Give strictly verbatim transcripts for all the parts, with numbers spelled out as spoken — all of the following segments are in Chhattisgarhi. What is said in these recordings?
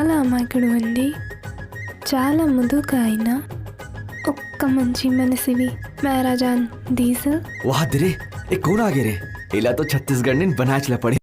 ला माकड़ू अंडी, चाला मुदु काइना, उक्का मंची मनसिवी, महाराजान डीजल। वाह दे रे, ए कोन आगे रे? एला तो छत्तीसगढ़ ने बनाच ला पड़े।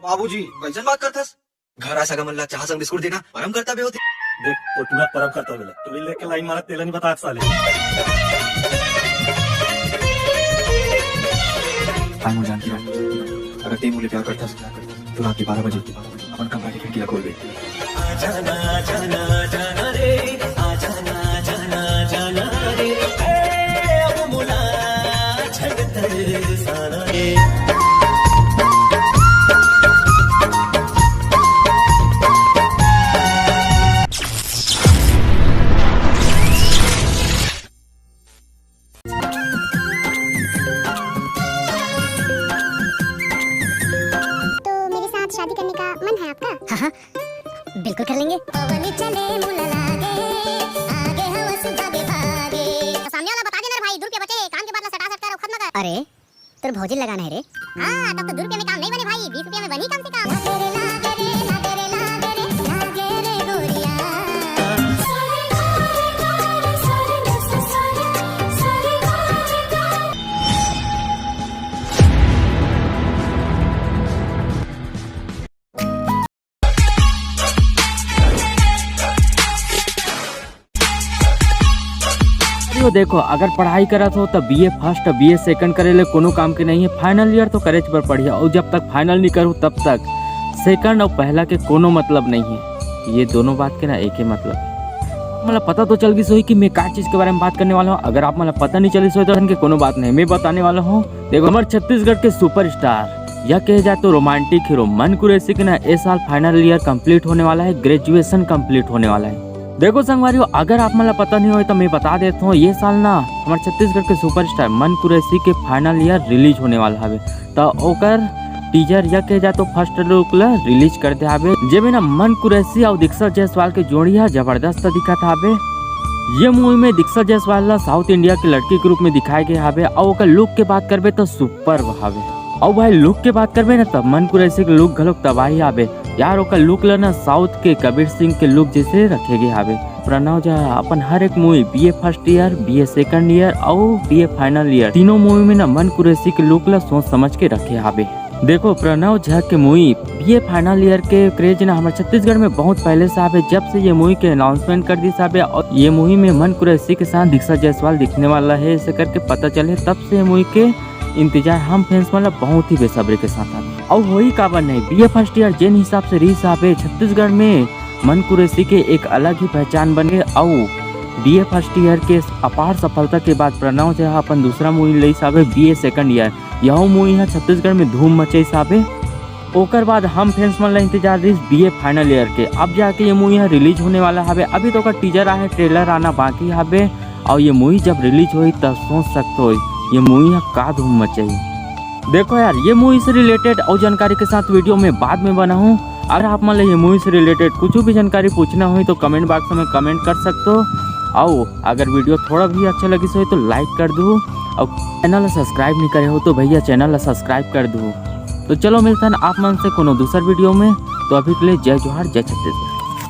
बाबूजी, कइसन बात करथस? घर आ सगा मन ला चाह संग बिस्कुट देना परम कर्तव्य होथे। देख, तो पूरा परम कर्तव्य ला। तू भी लेके लाइन मारत तेला नहीं बता साले। हाय मोर जानकी रानी, अगर ते मोले प्यार करथस, तो रात के बारह बजे अपन कमरा के खिड़की ला खोल दे। आ जाना, आ जाना, आ जाना रे, आ जाना, आ जाना, आ जाना रे, ए, अब मोला झंडतर साना रे। तो मेरे साथ शादी करने का मन है आपका? हाँ, हाँ, बिल्कुल कर लेंगे। पवन चले मुला लागे, आगे हवस भागे भागे। तो सामने वाला बता देना रे भाई, दू रुपया बचे हे, काम के बाद ला सटा सट कर अउ खत्म कर। अरे, तोर भौजी लगाना है रे। हाँ, तब तो दू रुपया में काम नहीं बने भाई, बीस रुपया में बनी कम से कम। अरे वो देखो, अगर पढ़ाई करत हो त बीए फर्स्ट, बीए सेकंड करे ले कोनो काम के नहीं है। फाइनल ईयर तो करेच बर पड़ही, अउ जब तक फाइनल नहीं करू तब तक सेकंड अउ पहला के कोनो मतलब नहीं है। ये दोनों बात के ना एक ही मतलब है। मतलब पता तो चल गिस होही कि मैं का चीज के बारे में बात करने वाला हूँ। अगर आप मतलब पता नहीं चलिस होही तो के कोनो बात नहीं, मैं बताने वाला हूँ। देखो, हमर छत्तीसगढ़ के सुपरस्टार या कहे जाए तो रोमांटिक हीरो मन कुरैशी के ना ए साल फाइनल ईयर कंप्लीट होने वाला है, ग्रेजुएशन कंप्लीट होने वाला है। देखो संगवारियों, अगर आप मन ला पता नहीं होही तो मैं बता देता हूँ, ये साल ना हमर छत्तीसगढ़ के सुपरस्टार मन कुरैशी के फाइनल ईयर रिलीज होने वाला हवे। त ओकर टीजर या कहे जाए तो फर्स्ट लुक ला रिलीज कर दे हावे, जेमे ना मन कुरैशी अउ दीक्षा जायसवाल के जोड़ी ह जबरदस्त दिखत हावे। ये मूवी में दीक्षा जायसवाल ला साउथ इंडिया के लड़की के रूप में दिखाए गए हावे अउ ओकर लुक के बात करबे तो सुपर हावे। अउ भाई लुक के बात करबे ना तब मन कुरैशी के लुक घलोक तबाही हावे यार, ओकर लुक ला ना साउथ के कबीर सिंह के लुक जैसे रखे गए हावे। प्रणव झा अपन हर एक movie BA first year, BA second year अउ बीए फाइनल ईयर तीनों मूवी में ना मन कुरैशी के लुक ला सोच समझ के रखे हावे। देखो प्रणव झा के मूवी बीए फाइनल ईयर के क्रेज ना हमर छत्तीसगढ़ में बहुत पहले से हावे, जब से ये मूवी के अनाउंसमेंट कर दिस हावे अउ ये मूवी में मन कुरैशी के साथ दीक्षा जायसवाल दिखने वाला है, ऐसे करके पता चले, तब से ये मूवी के इंतजार हम फैंस मन ला बहुत ही बेसब्री के साथ हावे। अउ होही काबर नहीं, बीए फर्स्ट ईयर जेन हिसाब से रिलीज हावे छत्तीसगढ़ में मन कुरैशी के एक अलग ही पहचान बन गए। अउ बीए फर्स्ट ईयर के अपार सफलता के बाद प्रणव झा अपन दूसरा मूवी लइस हावे बीए सेकंड ईयर। यह मूवी ह छत्तीसगढ़ में धूम मचाइस हावे। ओकर बाद हम फैंस मन ला इंतजार रहिस बीए फाइनल ईयर के, अब जाके ये मूवी ह रिलीज होने वाला हावे। अभी तो ओकर टीजर आहे, ट्रेलर आना बाकी हावे। अउ ये मूवी जब रिलीज होही तब सोच सकत हो ये मूवी ह का धूम मचाही। देखो यार, ये मूवी से रिलेटेड अउ जानकारी के साथ वीडियो में बाद में बनाहूँ। अगर आप मन ला ये मूवी से रिलेटेड कुछ भी जानकारी पूछना होही तो कमेंट बॉक्स में कमेंट कर सकत हो। अउ अगर वीडियो थोड़ा भी अच्छा लगिस होही तो लाइक कर दू, अउ चैनल ला सब्सक्राइब नहीं करे हो तो भैया चैनल ला सब्सक्राइब कर दू। तो चलो मिलथन आप मन से कोनो दूसर वीडियो में, तो अभी के लिए जय जोहार, जय छत्तीसगढ़।